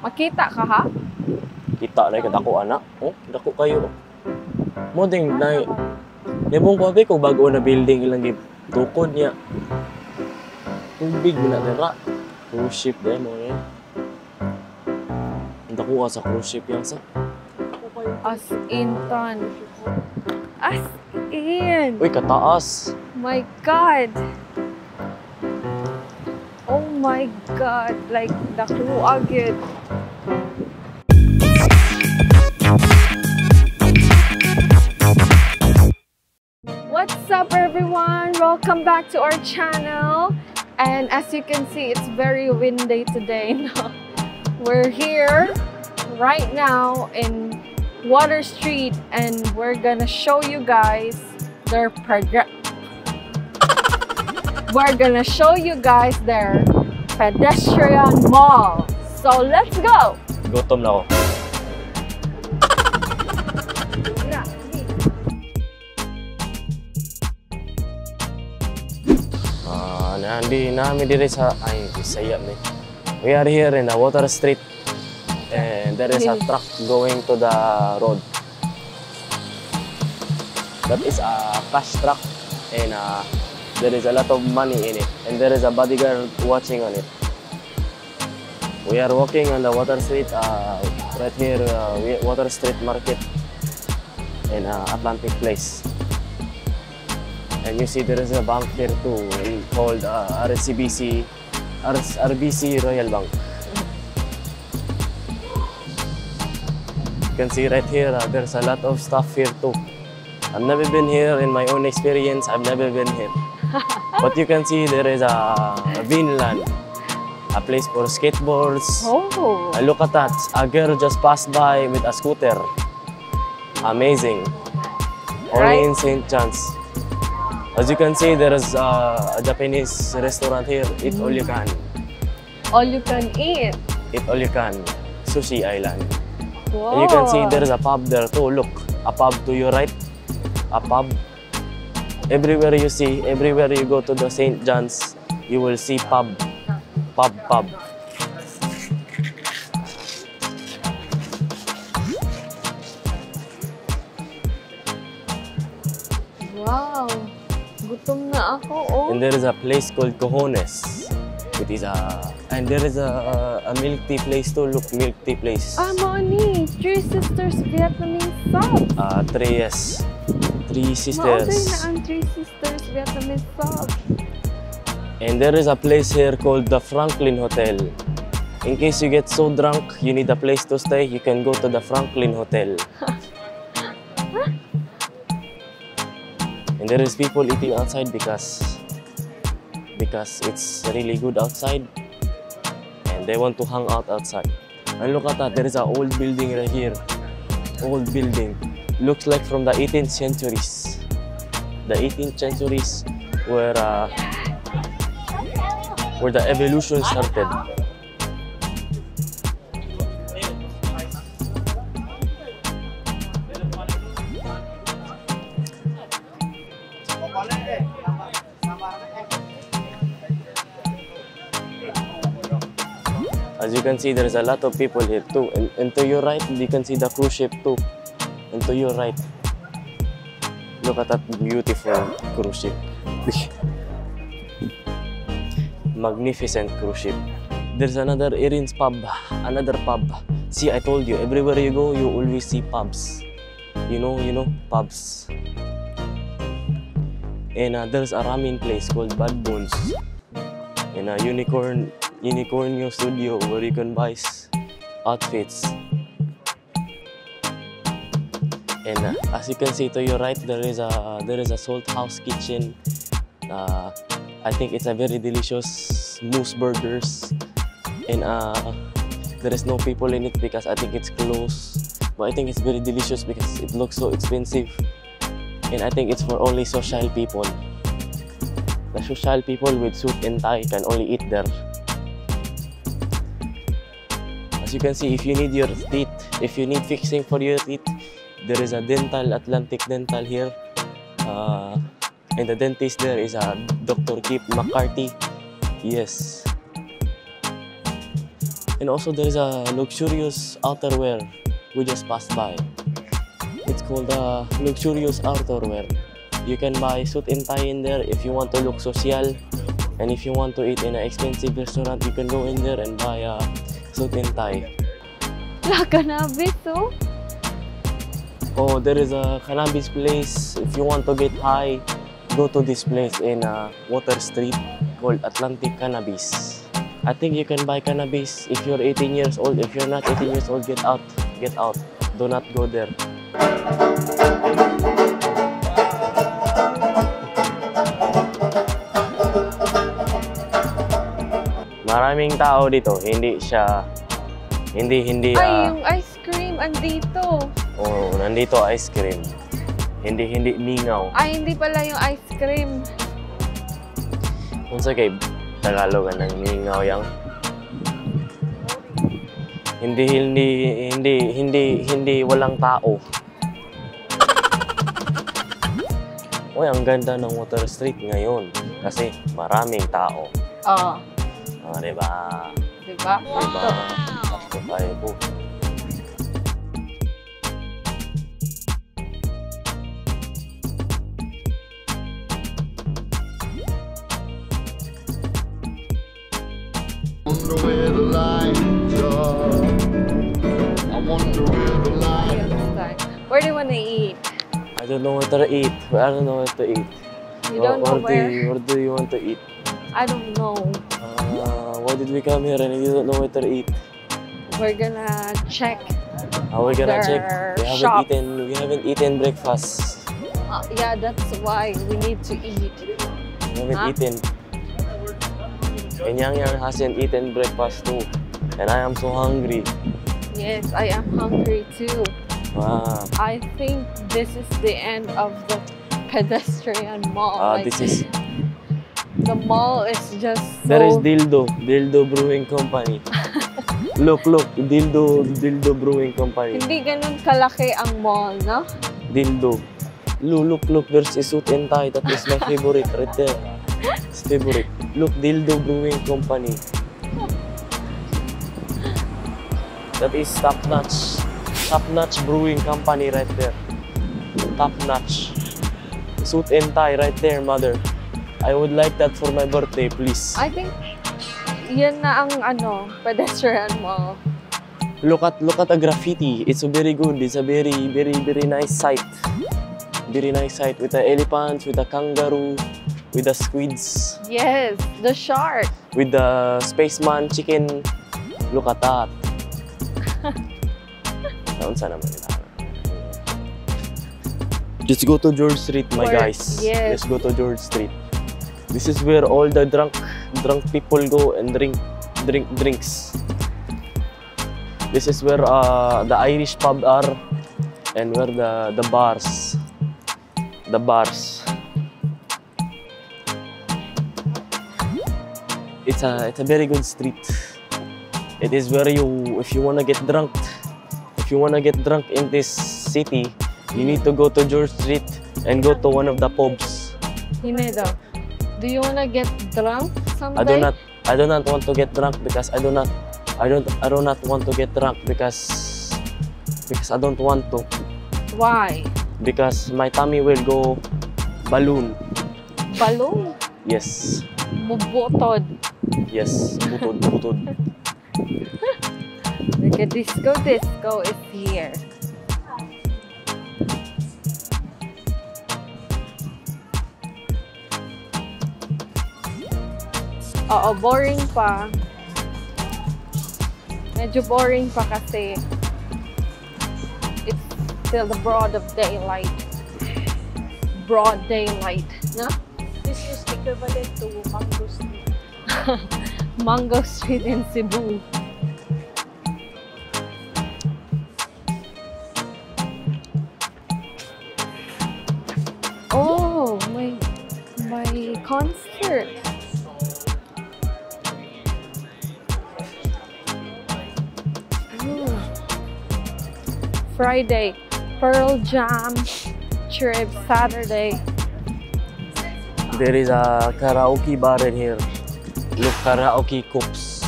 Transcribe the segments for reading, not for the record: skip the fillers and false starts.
Makita ka ha? Kita na kay dako ana. Oh, dako kayo. Mo ding na Nibong ko abi ko bag-o na building ilang gitukod niya. Tubig na dira. Cruise ship dai mo ni. Ang dako ka sa cruise ship yang sa. As in, tan. As in. Uy, kataas. My God. Oh my God. Like, dako agad. What's up, everyone? Welcome back to our channel. And as you can see, it's very windy today. No? We're here right now in Water Street and we're gonna show you guys their progress. We're gonna show you guys their pedestrian mall. So let's go! Gutom na ako. Nandi nami dire sa ay Bisaya mi. We are here in the Water Street and there is a truck going to the road. That is a cash truck and there is a lot of money in it and there is a bodyguard watching on it. We are walking on the Water Street right here, Water Street Market in Atlantic Place. And you see there is a bank here too called RCBC, RBC Royal Bank. You can see right here there's a lot of stuff here too. I've never been here in my own experience. I've never been here. But you can see there is a Vinland, a place for skateboards. Oh! Look at that. A girl just passed by with a scooter. Amazing. Only Right? in St. John's. As you can see, there is a Japanese restaurant here. Eat all you can. All you can eat. Eat all you can. Sushi Island. Whoa. And you can see there is a pub there too. Look, a pub to your right. A pub. Everywhere you see, everywhere you go to the St. John's, you will see pub. Pub, pub. Wow. Gutom na ako, oh. And there is a place called Cojones. It is a and there is a milk tea place too. Look, milk tea place. Ah, mao ni. Three Sisters Vietnamese Sub. Three, yes. Three Mao sisters. na ang Three Sisters Vietnamese Sub. And there is a place here called the Franklin Hotel. In case you get so drunk, you need a place to stay, you can go to the Franklin Hotel. And there is people eating outside because it's really good outside and they want to hang out outside. And look at that, there is an old building right here. Old building. Looks like from the 18th centuries. The 18th centuries where the evolution started. As you can see, there's a lot of people here too. And to your right, you can see the cruise ship too. And to your right, look at that beautiful cruise ship. Magnificent cruise ship. There's another Erin's pub, another pub. See, I told you, everywhere you go, you always see pubs. You know, pubs. And there's a ramen place called Bad Bones. And a Unicornio Studio where you can buy outfits. And as you can see to your right, there is a Salt House Kitchen. I think it's a very delicious moose burgers. And there is no people in it because I think it's closed. But I think it's very delicious because it looks so expensive. And I think it's for only social people. The social people with suit and tie can only eat there. As you can see, if you need your teeth, if you need fixing for your teeth, there is a dental, Atlantic Dental here. And the dentist there is a Dr. Keith McCarthy. Yes. And also there is a luxurious outerwear we just passed by. It's called luxurious outerwear. You can buy suit and tie in there if you want to look social. And if you want to eat in an expensive restaurant, you can go in there and buy a suit and tie. La cannabis, oh. Oh, there is a cannabis place. If you want to get high, go to this place in Water Street called Atlantic Cannabis. I think you can buy cannabis if you're 18 years old. If you're not 18 years old, get out. Get out. Do not go there. Maraming tao dito. Hindi siya hindi hindi Ay, ah, yung ice cream andito. Oh, nandito ice cream. Hindi hindi mingaw. Ay, hindi pala yung ice cream. Unsa kay Tagalog ang mingaw yang? Hindi hindi hindi hindi hindi walang tao. Uy, ang ganda ng Water Street ngayon kasi maraming tao. Oh, Ah, di ba? diba? Di ba? Sakto tayo po. Wonder where the lights are. I wonder where the lights. Where do you wanna eat? I don't know what to eat. I don't know what to eat. You don't know Where do where? you, where do you want to eat? I don't know. Why did we come here and you don't know what to eat? We're gonna check. How we gonna check? Their We haven't shop. eaten. We haven't eaten breakfast. Yeah, that's why we need to eat. We haven't Huh? eaten. And Yang Yang hasn't eaten breakfast too. And I am so hungry. Yes, I am hungry too. Wow. I think this is the end of the pedestrian mall. Ah, Like, this is the mall is just so. There is Dildo, Dildo Brewing Company. Look, look, Dildo, Dildo Brewing Company. Hindi ganun kalaki ang mall, no? Dildo. Look, look, look, there's a suit and tie. That is my favorite right there. It's favorite. Look, Dildo Brewing Company. That is top notch. Top notch brewing company right there. Top notch. Suit and tie right there, mother. I would like that for my birthday, please. I think yan na ang ano, pedestrian mall. Look at the graffiti. It's a very good. It's a very, very, very nice sight. Very nice sight with the elephants, with the kangaroo, with the squids, Yes, the shark. With the spaceman chicken. Look at that. Naunsa naman nila. Just go to George Street, my guys. Yes. Let's go to George Street. This is where all the drunk people go and drink drinks. This is where the Irish pub are and where the bars. The bars. It's a very good street. It is where you if you wanna get drunk, if you wanna get drunk in this city, you need to go to George Street and go to one of the pubs. Hinedo, do you wanna get drunk someday? I do not want to get drunk because I do not want to get drunk because I don't want to, Why? Because my tummy will go balloon. Balloon? Yes. Mubutod. Yes, butod, butod. Like a disco disco is here. Oo, boring pa. Medyo boring pa kasi it's still the broad of daylight. Broad daylight, no? This is equivalent to Mango Street. Mango Street in Cebu. Oh, my concert. Ooh. Friday, Pearl Jam trip. Saturday. There is a karaoke bar in here. Look, Karaoke Coops.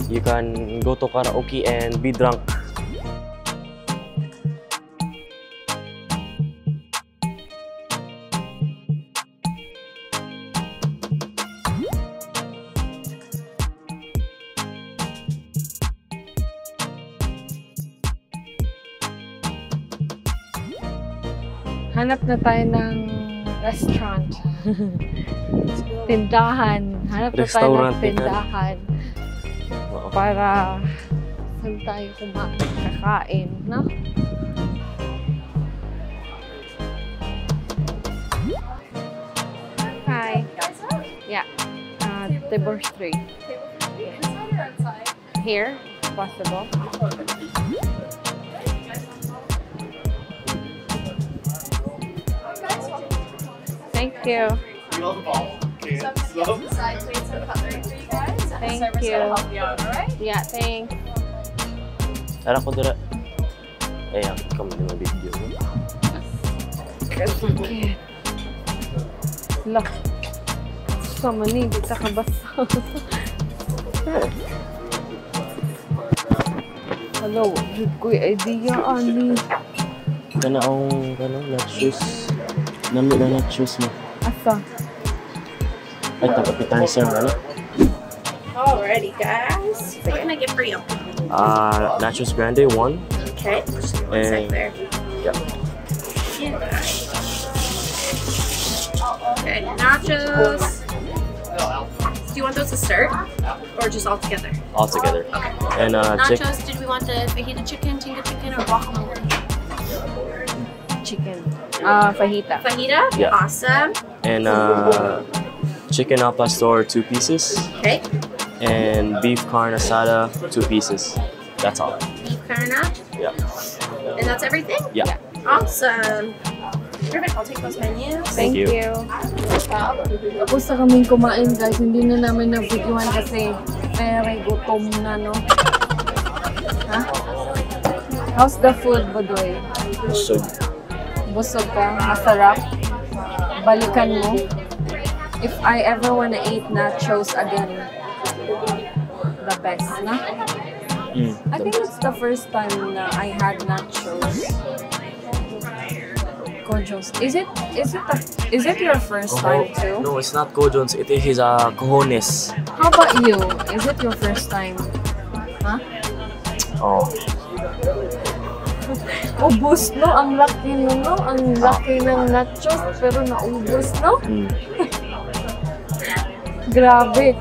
You can go to karaoke and be drunk. Hanap na tayo ng restaurant. Tindahan. Hanap na tayo ng Restaurant, tingnan. Tindahan. Oo. Para saan tayo kumain, kakain, no? Hi. Yeah. Table 3. Inside or outside? Here, if possible. Thank you. So I'm gonna get some side plates and cutlery for you guys. And Thank the server's you. gonna help you out, alright? Yeah, thanks. Tara ko dira. Eh, ang kami na video. Sakit. La. Sama ni, di ta kabasa. Hello, jud ko'y idea ani. Kana ang kano nachos. Nami na nachos mo. Asa? Ay, tag appetizer na no? Alrighty, guys. What can I get for you? Nachos grande one. Okay. Just one sec And- there. Yeah. Yeah. Okay, nachos. Do you want those to stir or just all together? All together. Okay. And chicken. Nachos, did we want the fajita chicken, tinga chicken, or guacamole? Chicken. Ah, fajita. Fajita? Yeah. Awesome. And chicken al pastor, two pieces. Okay. And beef carne asada, two pieces. That's all. Beef carne. Yeah. And that's everything? Yeah. Awesome. Perfect. I'll take those menus. Thank you. you. Tapos na kaming kumain, guys. Hindi na namin na-videohan kasi very gutom na, no? Ha? How's the food, Budoy? So Busog ka? Masarap? Balikan mo? If I ever wanna eat nachos again, the best, na? Mm, I think it's the first time na I had nachos. Cojones. Is it your first time too? No, it's not Cojones. It is cojones. How about you? Is it your first time? Huh? Oh. Ubus, no? Ang laki no, no? Ang laki ng nachos pero naubos, no? Mm. Grabe.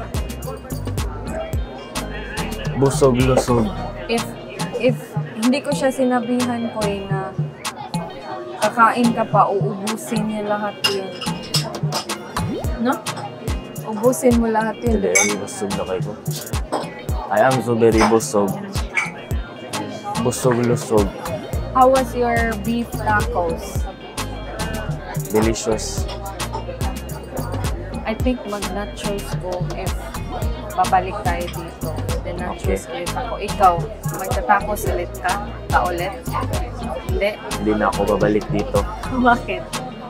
Busog lusog. If hindi ko siya sinabihan ko eh, na kakain ka pa, uubusin niya lahat yun. No? Ubusin mo lahat yun, di ba? Very busog na kayo. I am so very busog. Busog lusog. How was your beef tacos? Delicious. I think mag-nachos ko if babalik tayo dito. Then nachos ulit ako. Ikaw, magta-tacos ulit ka? Ka ulit? Hindi? Hindi na ako babalik dito. Bakit?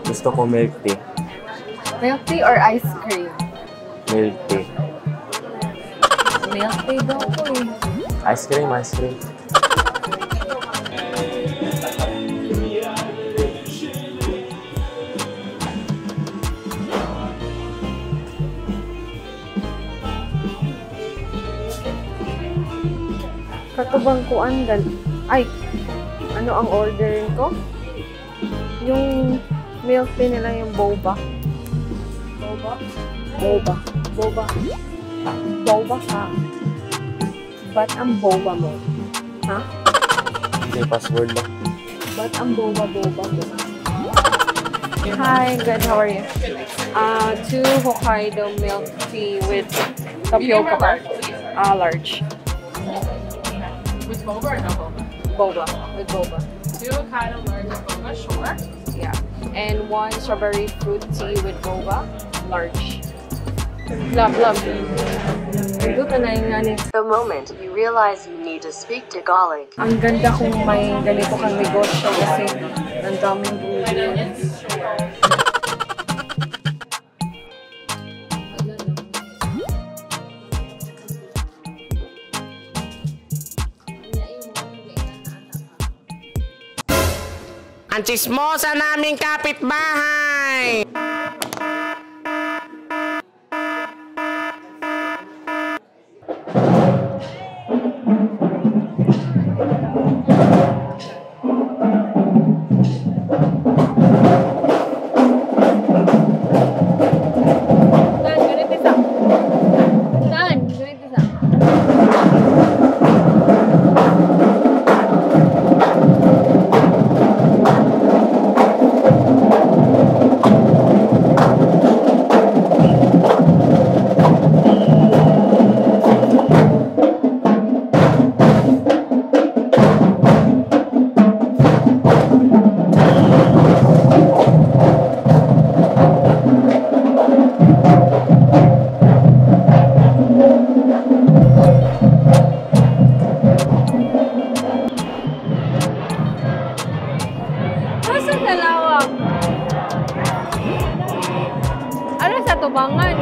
Gusto ko milk tea. Milk tea or ice cream? Milk tea. Milk tea daw ko eh. Ice cream, ice cream. Katubang kuan gal. Ay, ano ang orderin ko? Yung milk tea nila, yung boba. Boba. Boba. Boba. Boba ka. Ba't ang boba mo? Ha? Hindi, password lang. Ba't ang boba-boba mo? Hi, good. How are you? Two Hokkaido milk tea with tapioca. Large. With boba or no boba? Boba. With boba. Two Hokkaido large with boba, sure. Yeah. And one strawberry fruit tea with boba, large. Love, love. Ito na yung nga ni The moment you realize you need to speak Tagalog. Ang ganda kung may ganito kang negosyo kasi ang daming bumibili. Ang chismosa naming kapitbahay! Tan, ganito isa. Tan, ganito isa. Asa dalawang? Ano sa tubangan?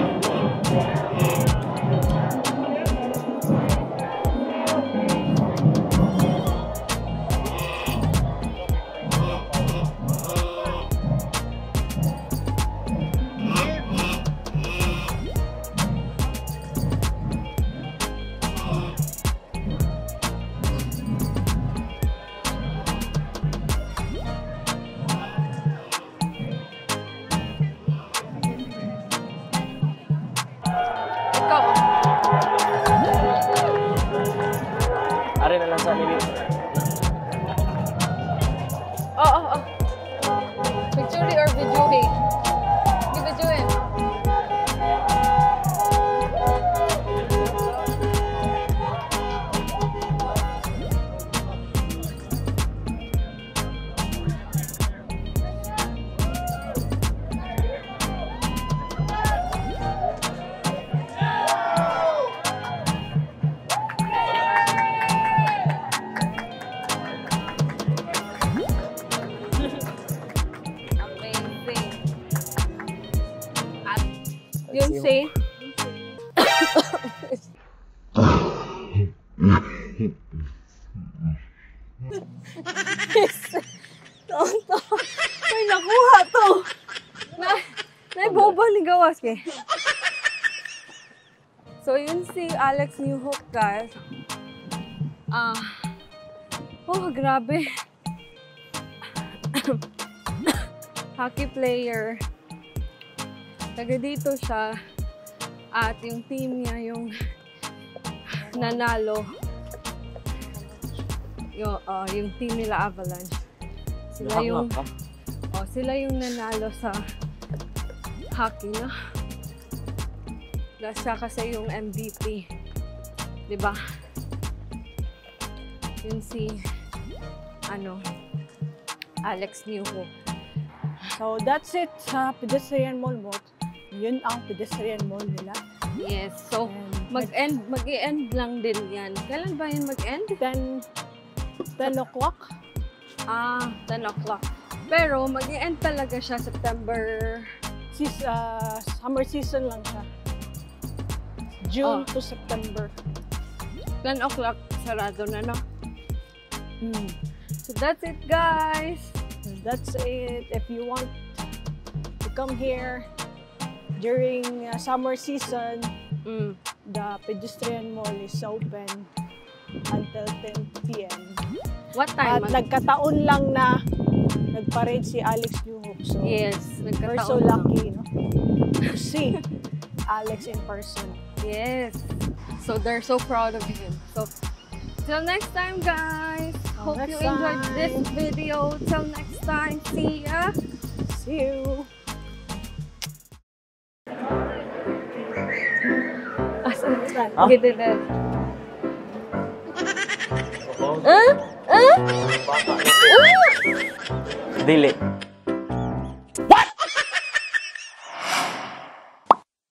Ikaw. Ari na lang sa nili. Oo. Picture or video eh? Video eh. Amazing. At yun si Tonto. Ay, nakuha to. Na, naiboba ni gawas kay. So, yun si Alex Newhook, guys. Oh, grabe. Hockey player. Taga dito siya. At yung team niya yung nanalo. Yung team nila, Avalanche. Sila yung oh, sila yung nanalo sa hockey, no? Dahil siya kasi yung MVP. 'Di ba? Yun si Alex Newhook. So that's it sa pedestrian mall mo. Yun ang pedestrian mall nila. Yes. So And mag-i-end lang din yan. Kailan ba yun mag-end? 10 o'clock. 10 o'clock. Pero mag-i-end talaga siya September. Summer season lang siya. June to September. 10 o'clock sarado na, no? So that's it, guys. That's it. If you want to come here during summer season, the pedestrian mall is open until 10 p.m. What time? At nagkataon lang na nagparade si Alex Newhook. So yes, we're so lucky, no? To see Alex in person. Yes. So they're so proud of him. So till next time, guys. Hope you enjoyed this video. Till next time. See ya. See you. Huh? Get it. Dili.